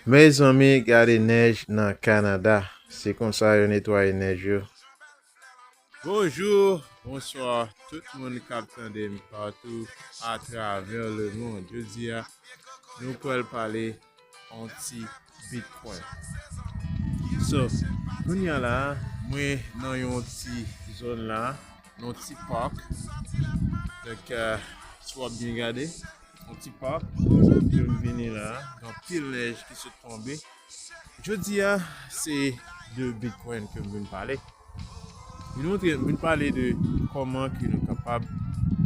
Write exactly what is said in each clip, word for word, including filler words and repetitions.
Mezanmi, gade nèj nan Kanada. Se konsa yo netwaye nèj yo. Bonjou, bonswa, tout moun k ap tande m patou atravè lemonn. Jodi a, nou pral pale yon ti Bitcoin. So, kounye a la, mwen nan yon ti zòn la, nan yon ti pak. Donk, euh, si w ap byen gade, yon ti pak, ke m vini la, gen anpil nèj ki sot tonbe. Jodi a, se de Bitcoin ke m vin pale. Vin montre, vin pale de kòman ke nou kapab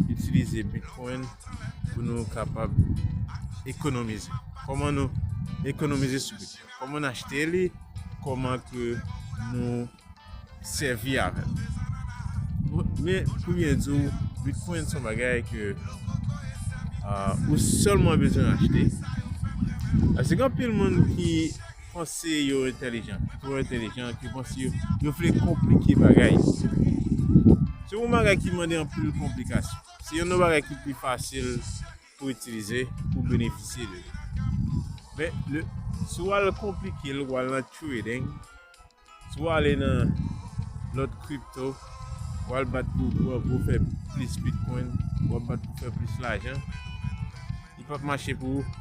itilize Bitcoin pou nou kapab ekonomize. Kòman nou ekonomize sou Bitcoin? Kòman n achte li? Kòman ke nou sèvi avè l? Men, pou byen di w, Bitcoin se yon bagay ke, ah, ou sèlman bezwen achte. Paske gen anpil moun ki panse yo entèlijan, ki twò entèlijan, ki panse yo, yo vle konplike bagay. Se yon bagay ki mande anpil konplikasyon. Se youn nan bagay ki pi fasil pou itilize, pou benefisye de li. Men, le, si w al konplike l, w al nan trading, si w ale nan lòt kripto, w al bat pou, pou, pou fè plis Bitcoin, w ap bat pou fè plis lajan, li p ap mache pou ou.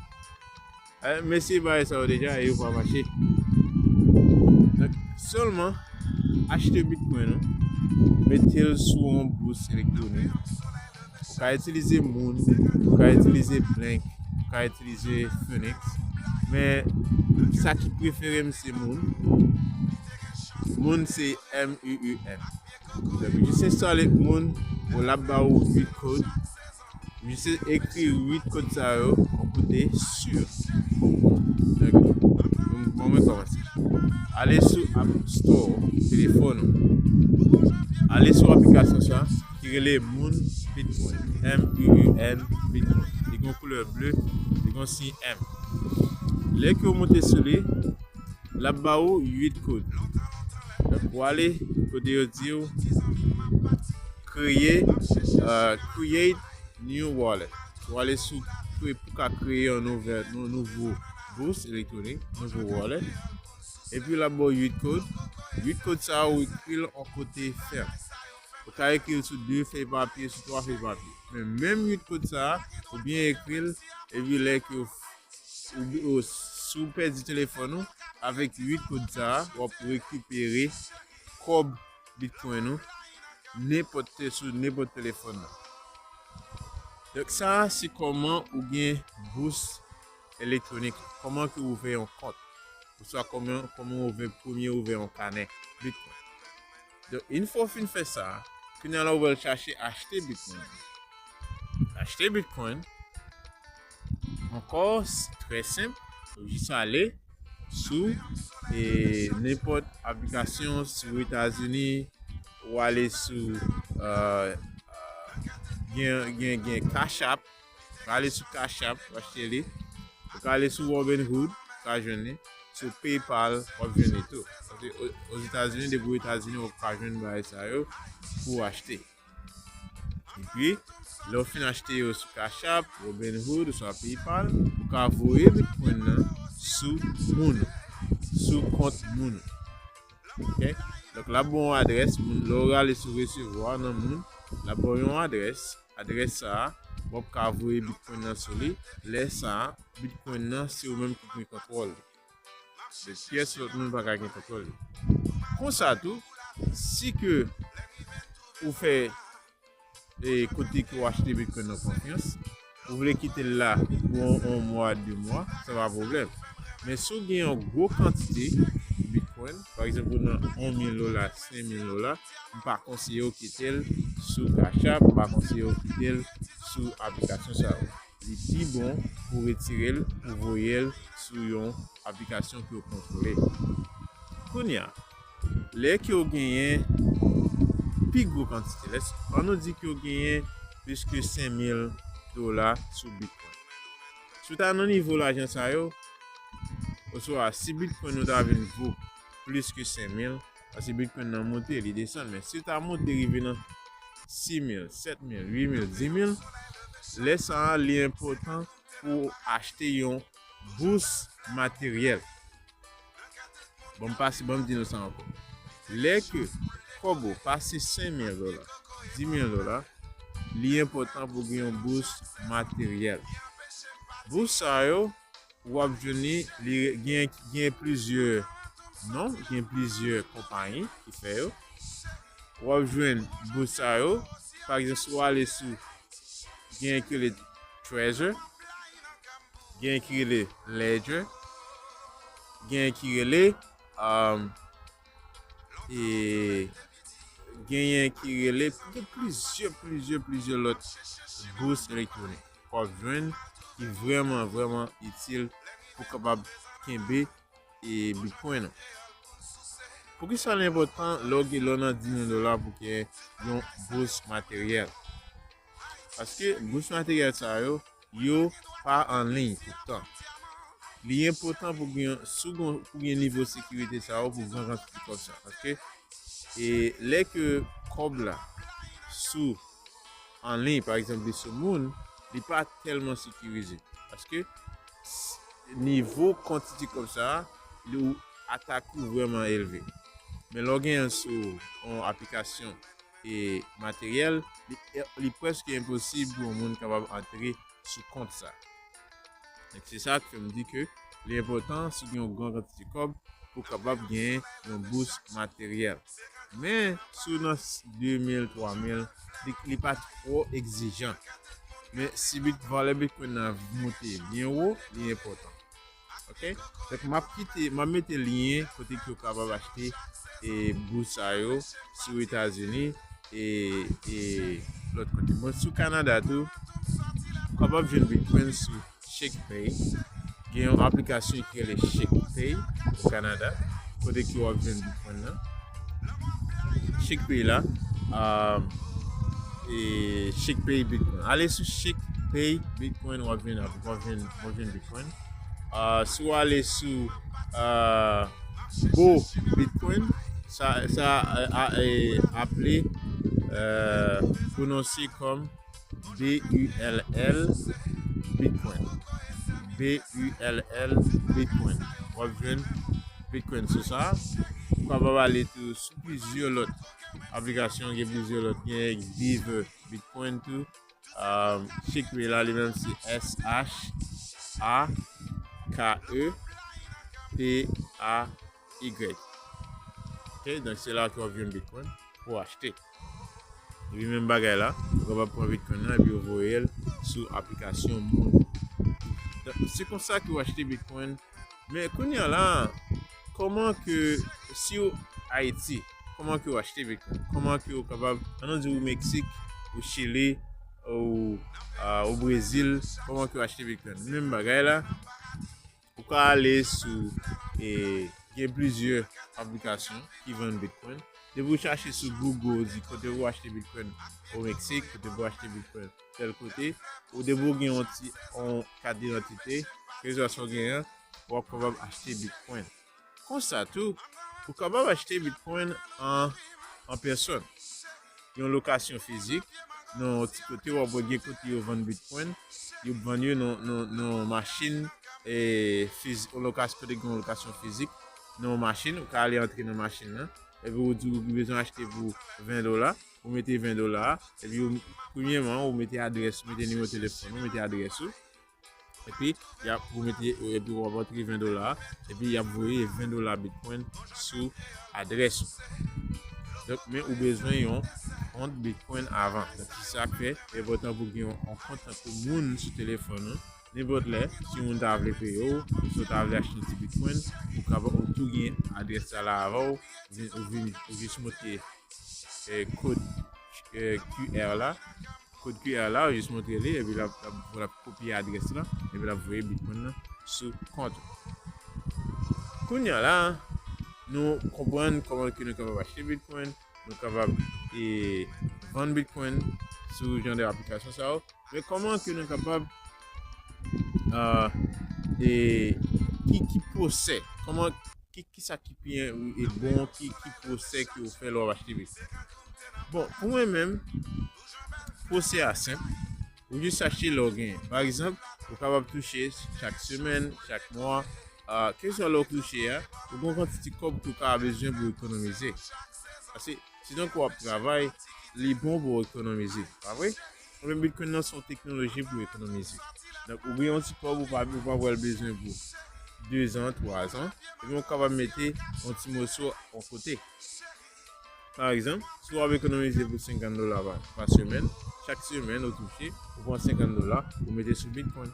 Eh, m eseye bagay sa yo deja e yo pa mache. Donk, sèlman achte Bitcoin ou, mete l sou yon bous elektwonik. Ou ka itilize Muun, ou ka itilize Blink, ou ka itilize Phoenix. Men sa ki prefere m se Muun. Muun se M U U N. Donk, jis enstale Muun, ou l ap ba ou uit kòd. Jis ekri uit kòd sa yo yon kote sur. Donk, bon, mwen kòmanse. Ale sou App Store telefòn ou. Ale sou aplikasyon sa ki rele Muun Bitcoin. M U U N Bitcoin. Li gen yon koulè ble, li gen yon siy M. Lè ke w monte sou li, l ap ba ou uit kòd. Donk, ou ale kote yo di w kreye, euh, create new wallet. Ou ale sou kre-, pou ka kreye yon nouvèl, yon nouvo bous elektwonik, nouvo wallet. Epi l ap ba w uit kòd. Uit kòd sa yo, ou ekri l yon kote fèm. Ou ka ekri l sou de fèy papye, sou twa fèy papye. Men menm uit kòd sa a, ou byen ekri l, epi lè ke ou, ou, si w pèdi telefòn ou, avèk uit kòd sa a, w ap rekipere kòb Bitcoin ou, nenpòt te-, sou nenpòt telefòn nan. Donk, sa a, se kòman ou gen bous elektwonik, kòman ke ou ouvè yon kont, oswa kòman, kòman ou ouvè, premye ouvè yon kanè Bitcoin. Donk, yon fwa w fin fè sa, kounye a la ou pral chache achte Bitcoin. Achte Bitcoin, ankò, s-, trè senp, ou jis ale sou, e, nenpòt aplikasyon sou Etazini, ou ale sou, euh, euh, gen, gen, gen Cash App, ou ka ale sou Cash App, ou achte li. Ou ka ale sou Robinhood, ou ka jwenn li. Sou PayPal, w ap jwenn li tou. Paske o-, Ozetazini, depi w Etazini, w ap ka jwenn bagay sa yo pou w achte. Epi, lè w fin achte yo sou Cash App, Robinhood, oswa PayPal, ou ka voye Bitcoin nan sou Muun, sou kont Muun. Ok? Donk, l ap ba w yon adrès, Muun, lè w ale sou resevwa nan Muun, l ap ba w yon adrès. Adrès sa a, w ap ka voye Bitcoin nan sou li. Lè sa a, Bitcoin nan, se ou menm ki gen kontwòl li. Se pyès lòt moun pa ka gen kontwòl li. Konsa tou, si ke ou fè, e, kote ke w achte Bitcoin nan konfyans, ou vle kite l la pou yon, yon mwa, de mwa, sa pa pwoblèm. Men si w gen yon gwo kantite Bitcoin, pa egzanp, ou nan yon mil dola, senk mil dola, m pa konseye w kite l sou Cash App, m pa konseye w kite l sou aplikasyon sa yo. Li pi bon pou retire l, pou voye l sou yon aplikasyon ke w kontwole. Kounye a, lè ke w genyen pi gwo kantite, lè, ann nou di ke w genyen plis ke senk mil dola sou Bitcoin. Si w ta nan nivo lajan sa yo, oswa si Bitcoin ou ta vin vo plis ke senk mil, paske Bitcoin nan monte, li desann, men si l ta monte rive nan sis mil, sèt mil, uit mil, dis mil, lè sa a, li enpòtan pou w achte yon bous materyèl. Bon, m pase, bon, m di nou sa ankò. Lè ke kòb ou pase senk mil dola, dis mil dola, li enpòtan pou gen yon bous materyèl. Bous sa yo, w ap jwenn li, li gen, gen plizyè non, gen plizyè konpayi ki fè yo. W ap jwenn bous sa yo, pa egzanp, si w ale sou, gen ki rele Treasure, gen ki rele Ledger, gen ki rele, um, e, genyen ki rele, gen plizyè, plizyè, plizyè lòt bous elektwonik w ap jwenn ki vrèman, vrèman itil pou kapab kenbe e Bitcoin ou. Poukisa l enpòtan lè w gen, lè w nan dis mil dola pou gen yon bous materyèl? Paske bous materyèl sa yo, yo pa an liy tout tan. Li enpòtan pou gen, si w gen, pou gen nivo sekirite sa yo pou gran kantite kòb sa. Paske, e, lè ke kòb la sou an liy, pa egzanp, li sou moun, li pa tèlman sekirize. Paske s-, nivo kantite kòb sa a, li, atak ou vrèman elve. Men lè w gen l sou yon aplikasyon e materyèl, li, li prèske enposib pou yon moun kapab antre sou kont sa. Donk, se sa k fè m di ke li enpòtan, si w gen yon gran kantite kòb, pou w kapab gen yon bous materyèl. Men, si w nan s-, de mil, twa mil, li, li pa twò egzijan. Men, si bit-, valè Bitcoin nan monte byen wo, li enpòtan. Ok? Donk, m ap kite, m ap mete lyen kote ke w kapab achte, e, bous sa yo sou Etazini, e, e lòt kote. Bon, sou Kanada tou, ou kapab jwenn Bitcoin sou ShakePay. Gen yon aplikasyon ki rele ShakePay o Kanada, kote ke w ap jwenn Bitcoin nan. ShakePay la, um, e ShakePay Bitcoin. Ale sou ShakePay Bitcoin, w ap jwenn, w ap jwenn, w ap jwenn Bitcoin. Uh, si w ale sou, uh, Bo Bitcoin, sa, sa, uh, a, e, aple, uh, pwononse kòm B U L L Bitcoin. B U L L Bitcoin. W ap jwenn Bitcoin sou sa. Ou kapab ale tou sou plizyè lòt aplikasyon, gen plizyè lòt, gen Beaver Bitcoin tou. Um, ShakePay la, li menm se S H A K E P A Y. Ok, donk se la ke w ap jwenn Bitcoin pou w achte. Epi menm bagay la, ou kapab pran Bitcoin nan epi w voye l sou aplikasyon moun. Donk, se konsa ke w achte Bitcoin. Men kounye a la, kòman ke, si w Ayiti, kòman ke w achte Bitcoin? Kòman ke w kapab, ann nou di ou Meksik, ou Chili, ou, ah, ou Brezil, kòman ke w achte Bitcoin? Menm bagay la, ou ka ale sou, e, gen plizyè aplikasyon ki vann Bitcoin. Depi w chache sou Google, ou di kote pou w achte Bitcoin o Meksik, kote pou w achte Bitcoin tèl kote, ou depi w gen yon ti, yon kat didantite, keseswa sa w genyen, w ap kapab achte Bitcoin. Konsa tou, ou kapab achte Bitcoin an, an pèsòn. Yon lokasyon fizik, nan yon ti kote, w ap wè gen kote yo vann Bitcoin, yo vann yo nan, nan, nan yon machin, e, fizik, yon lokasyon, kote gen yon lokasyon fizik, nan yon machin, ou ka ale antre nan machin nan, epi ou di ou bezwen achte pou ven dola, ou mete ven dola, epi ou, premyèman, ou mete adrès, ou mete nimewo telefòn, ou mete adrès ou, epi y ap, ou mete, epi w ap antre ven dola, epi y ap voye ven dola Bitcoin sou adrès ou. Donk, men ou bezwen yon kont Bitcoin avan. Donk, se sa k fè, li enpòtan pou gen yon, yon kont tankou moun sou telefòn ou. Nenpòt lè, si moun ta vle peye w, si w ta vle achte yon ti Bitcoin, ou kapab, ou tou gen adrès sa la avè w, ou vin, ou vin, ou jis montre, e, kòd, e, Q R la, kòd Q R la, ou jis montre li, epi l ap, l ap, l ap kopye adrès la, epi l ap voye Bitcoin nan sou kont ou. Kounye a la, nou konprann kòman ke nou kapab achte Bitcoin, nou kapab, e, vann Bitcoin sou jan de aplikasyon sa yo. Men kòman ke nou kapab, ah, e, ki, ki pwosè, kòman, ki, ki sa ki pi, e, bon, ki, ki pwosè ke w fè lè w ap achte Bitcoin? Bon, pou mwen menm, pwosè a senp. Ou jis achte lè w genyen. Pa egzanp, ou kapab touche chak semèn, chak mwa, Ah, kesyon lè w kouche a, ou gen yon kantite kòb ke w ka bezwen pou w ekonomize. Paske, si tankou w ap travay, li bon pou w ekonomize, pa vre? Ebyen, Bitcoin nan se yon teknoloji pou w ekonomize. Donk, ou gen yon ti kòb ou pa, ou pa pral bezwen pou de zan, twa zan, ebyen, ou kapab mete yon ti moso yon kote. Pa egzanp, si w ap ekonomize pou senkant dola pa, pa semèn, chak semèn ou touche, ou pran senkant dola, ou mete sou Bitcoin.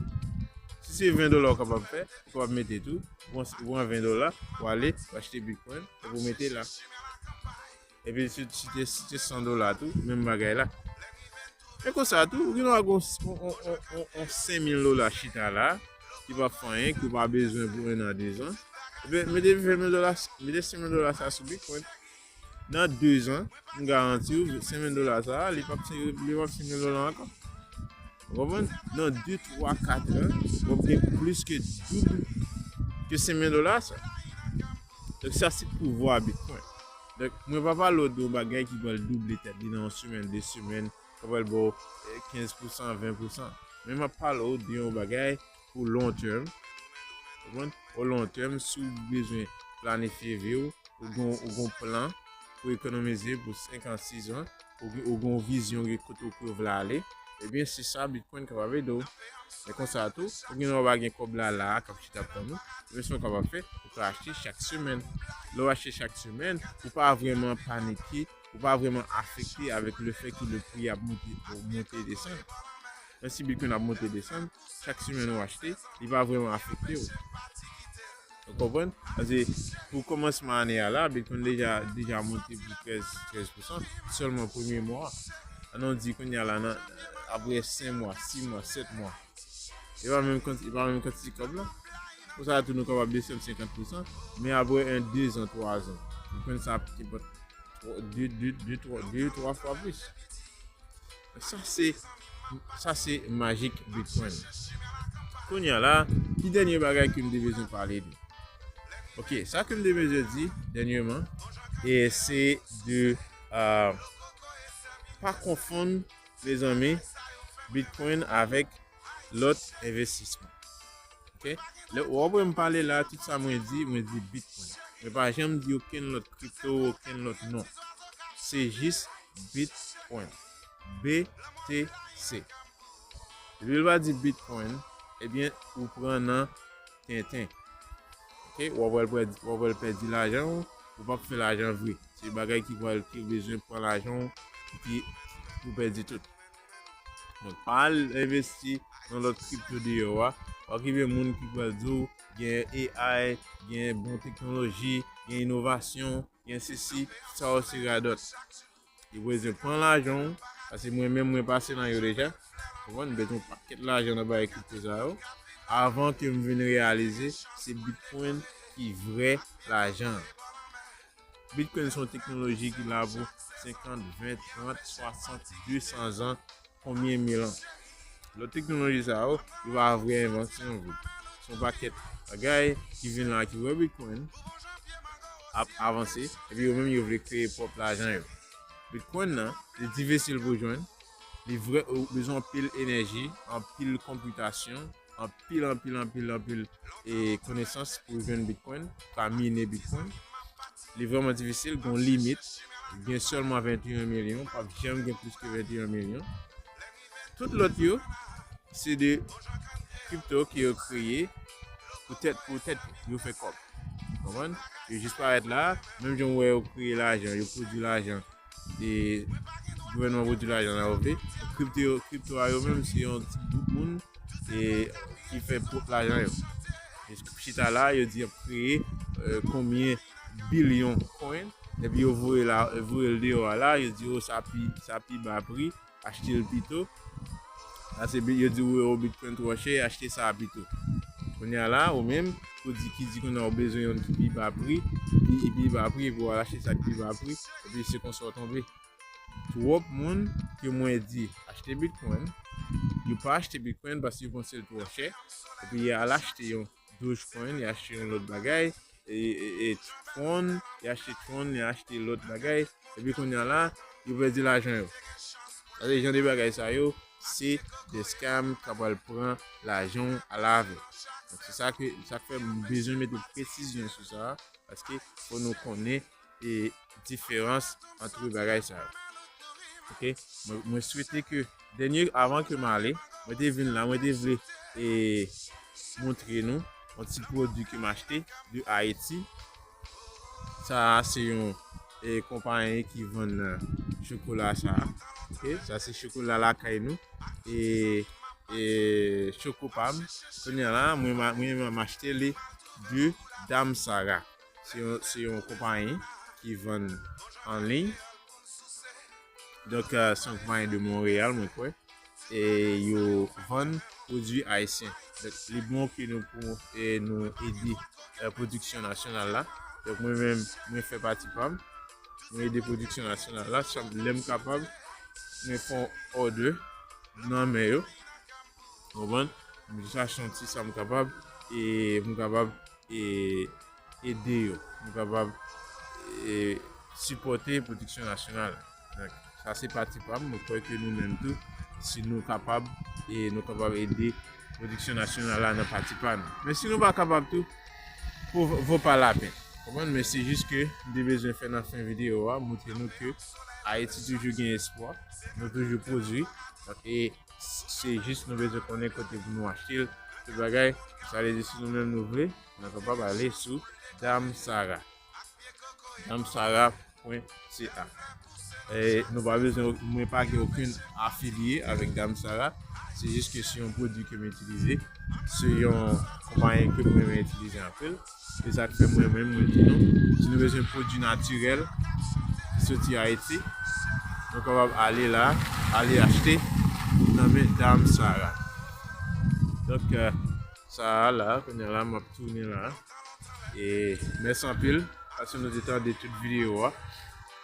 Si se ven dola ou kapab fè, ou kapab mete tou, ou pran, ou pran ven dola, ou ale, ou achte Bitcoin, epi ou mete la. Epi si, si te, si te san dola tou, menm bagay la. Men konsa tou, ou gen dwa gen yon, yon, yon, yon, yon senk mil dola chita la, ki p ap fè anyen, ki w pa bezwen pou en an, de zan. Ebyen, mete ven mil dola, mete senk mil dola sa sou Bitcoin. Nan de zan, m garanti w, senk mil dola sa a, li p ap, li p ap senk mil dola ankò. Ou konprann? Nan de, twa, kat an, w ap gen plis ke doub ke senk mil dola sa. Donk, sa se pouvwa Bitcoin. Donk, mwen pa pale w de yon bagay ki pral double tèt li nan yon semèn, de semèn, ki pral ba w, eh, kenz pousan, ven pousan. Men m ap pale w de yon bagay pou long term. Ou konprann? O long term, si w bezwen planifye vi w, ou gon, ou gon plan pou ekonomize pou senk an, sis an, ou gen, ou gon vizyon, gen kote ou vle ale, ebyen, se sa Bitcoin kapab ede w. Men konsa tou, ou gen dwa pa gen kòb la la a k ap chita ap tann ou, men sa w kapab fè, ou ka achte chak semèn. Lè w achte chak semèn, ou pa vrèman panike, ou pa vrèman afekte avèk le fè ke le pri ap monte, monte e desann. Men si Bitcoin ap monte e desann, chak semèn ou achte, li pa vrèman afekte w. Ou konprann? Paske pou kòmansman ane a la, Bitcoin deja, deja monte pou trèz, trèz pousan sèlman premye mwa a. Ann nou di kounye a la, nan, apre senk mwa, sis mwa, sèt mwa. E pa menm kantite, e pa menm kantite kòb la. Konsa tou nou kapab desann senkant pousan, men apre en, de zan, twa zan, Bitcoin sa ap te bat twa, de, de, de, twa, de, twa fwa plis. Sa se, sa se majik Bitcoin. Kounye a la, ki dènye bagay ke m te bezwen pale de? Ok, sa ke m te bezwen di dènyèman, e se de, ah, pa konfonn, mezanmi, Bitcoin avèk lòt envestisman. Ok? Lè w ap wè m pale la, tout sa mwen di, mwen di Bitcoin. Mwen pa janm di okenn lòt kripto, okenn lòt non. Se jis Bitcoin. B T C. Depi l pa di Bitcoin, ebyen, ou pran nan tenten. Ok? W ap wè l pèdi, w ap wè l pèdi lajan w, ou p ap fè lajan vre. Se bagay ki pral, ki bezwen pran lajan w, ki, pou pèdi tout. Donk, pa al envesti nan lòt kripto deyò a. W ap gen moun ki pral di w gen A I, gen bon teknoloji, gen inovasyon, gen sesi, sa yo se radòt. Yo bezwen pran lajan w, paske mwen menm mwen pase nan yo deja. Konprann? M pèdi yon pakèt lajan nan bagay kripto sa yo. Avan ke m vin reyalize, se Bitcoin ki vrè lajan an. Bitcoin se yon teknoloji ki la pou senkant, ven, trant, swasant, de san zan, konbyen mil an. Lòt teknoloji sa yo, yo pa vrè envansyon vre. Se yon pakèt bagay ki vin la ki wè Bitcoin ap avanse, epi yo menm yo vle kreye pwòp lajan yo. Bitcoin nan, li difisil pou jwenn, li vrè, ou bezwen anpil enèji, anpil konpitasyon, anpil, anpil, anpil, anpil, e konesans pou jwenn Bitcoin, pou ka mine Bitcoin. Li vrèman difisil, gon limit, gen sèlman venteyen milyon, p ap janm gen plis ke venteyen milyon. Tout lòt yo, se de kripto ke yo kreye pou tèt, pou tèt yo, yo fè kòb. Konprann? Yo jis parèt la, menm jan w wè yo kreye lajan, yo pwodui lajan, e gouvènman pwodui lajan nan yo vle. Kripto, kripto a yo menm, se yon ti gwoup moun, e ki fè pwòp lajan yo. E chita la, yo di y ap kreye, e, konbyen bilyon coin, epi yo voye la, voye l deyò a la, yo di, o, sa pi, sa pi ba pri, achte l pito. Paske bi-, yo di w, o, Bitcoin twò chè, achte sa a pito. Kounye a la, ou menm, ou di ki di kounye a ou bezwen youn ki pi ba pri, pi, pi ba pri, epi w al achte sa ki pi ba pri, epi se konsa w tonbe. Twòp moun ke mwen di achte Bitcoin, yo pa achte Bitcoin paske yo panse l twò chè, epi y al achte yon Dogecoin, y achte yon lòt bagay, e, e, e Tron, y achte Tron, y achte lòt bagay, epi kounye a la, yo pèdi lajan yo. Sa se jan de bagay sa yo, se de scam k ap al pran lajan w alavè. Donk, se sa ke, sa k fè m bezwen mete presizyon sou sa, paske fò nou konnen e diferans ant bagay sa yo. Ok? Mwen, mwen swete ke dènye, avan ke m ale, mwen te vin la, mwen te vle e montre nou yon ti pwodui ke m achte de Ayiti. Sa a se yon e, konpayi ki vann e, chokola sa a. Ok? Sa se chokola lakay nou. E, e Choco Pam. Kounye a la, mwen, ma- mwen, mwen m achte li de Dam Sara. Se yon, se yon konpayi ki vann an liy. Donk, e, se yon konpayi de Monreyal, mwen kwè. E yo vann pwodui ayisyen. Donk, li bon ke nou pou e, nou ede e, pwodiksyon nasyonal la. Donk, mwen menm, mwen fè pati pa m. Mwen ede pwodiksyon nasyonal la. Chak lè m kapab, mwen fè yon òdè nan men yo. Konprann? M chache yon ti sa m kapab, e m kapab e, ede yo. M kapab e, sipòte pwodiksyon nasyonal. Donk, sa se pati pa m. Mwen kwè ke nou menm tou, si nou kapab, e nou kapab ede pwodiksyon nasyonal la nan pati pa nou. Men si nou pa kapab tou, pou vo pa lapenn. Konprann? Men se jis ke m te bezwen fè nan fen videyo a, montre nou ke Ayiti toujou gen espwa, nou toujou pwodui. Donk, e se jis nou bezwen konnen kote pou nou achte l. Tout bagay, sa vle di si nou menm nou vle, nou kapab ale sou Dam Sara. Dam Sara pwen C A. E nou pa bezwen, mwen pa gen okenn afilye avèk Dam Sara. Se jis ke se yon pwodui ke m itilize. Se yon konpayi ke mwen renmen itilize anpil. Se sa k fè mwen menm, mwen di nou, si nou bezwen pwodui natirèl ki soti Ayiti, nou kapab ale la, ale achte nan men Dam Sara. Donk, e, sa a la, kounye a la, m ap tounen la. E mèsi anpil, paske nou te tande tout videyo a.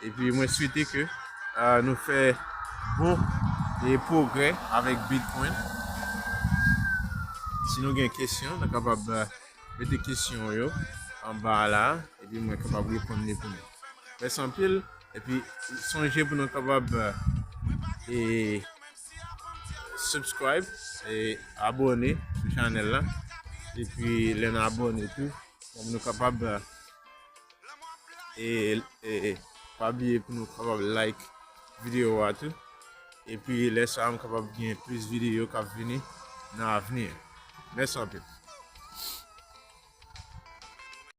Epi mwen swete ke, e, nou fè bon e pwogrè avèk Bitcoin. Si nou gen kesyon, nou kapab, e, mete kesyon yo anba la, epi mwen kapab reponn li pou nou. Mèsi anpil, epi sonje pou nou kapab, e, subscribe, e abòne sou chanèl la. Epi lè n abòne tou, pou nou kapab, e, e, e, pa bliye pou nou kapab like videyo a tou. Epi lè sa a, m kapab gen plis videyo k ap vini nan avni. Mèsi anpil.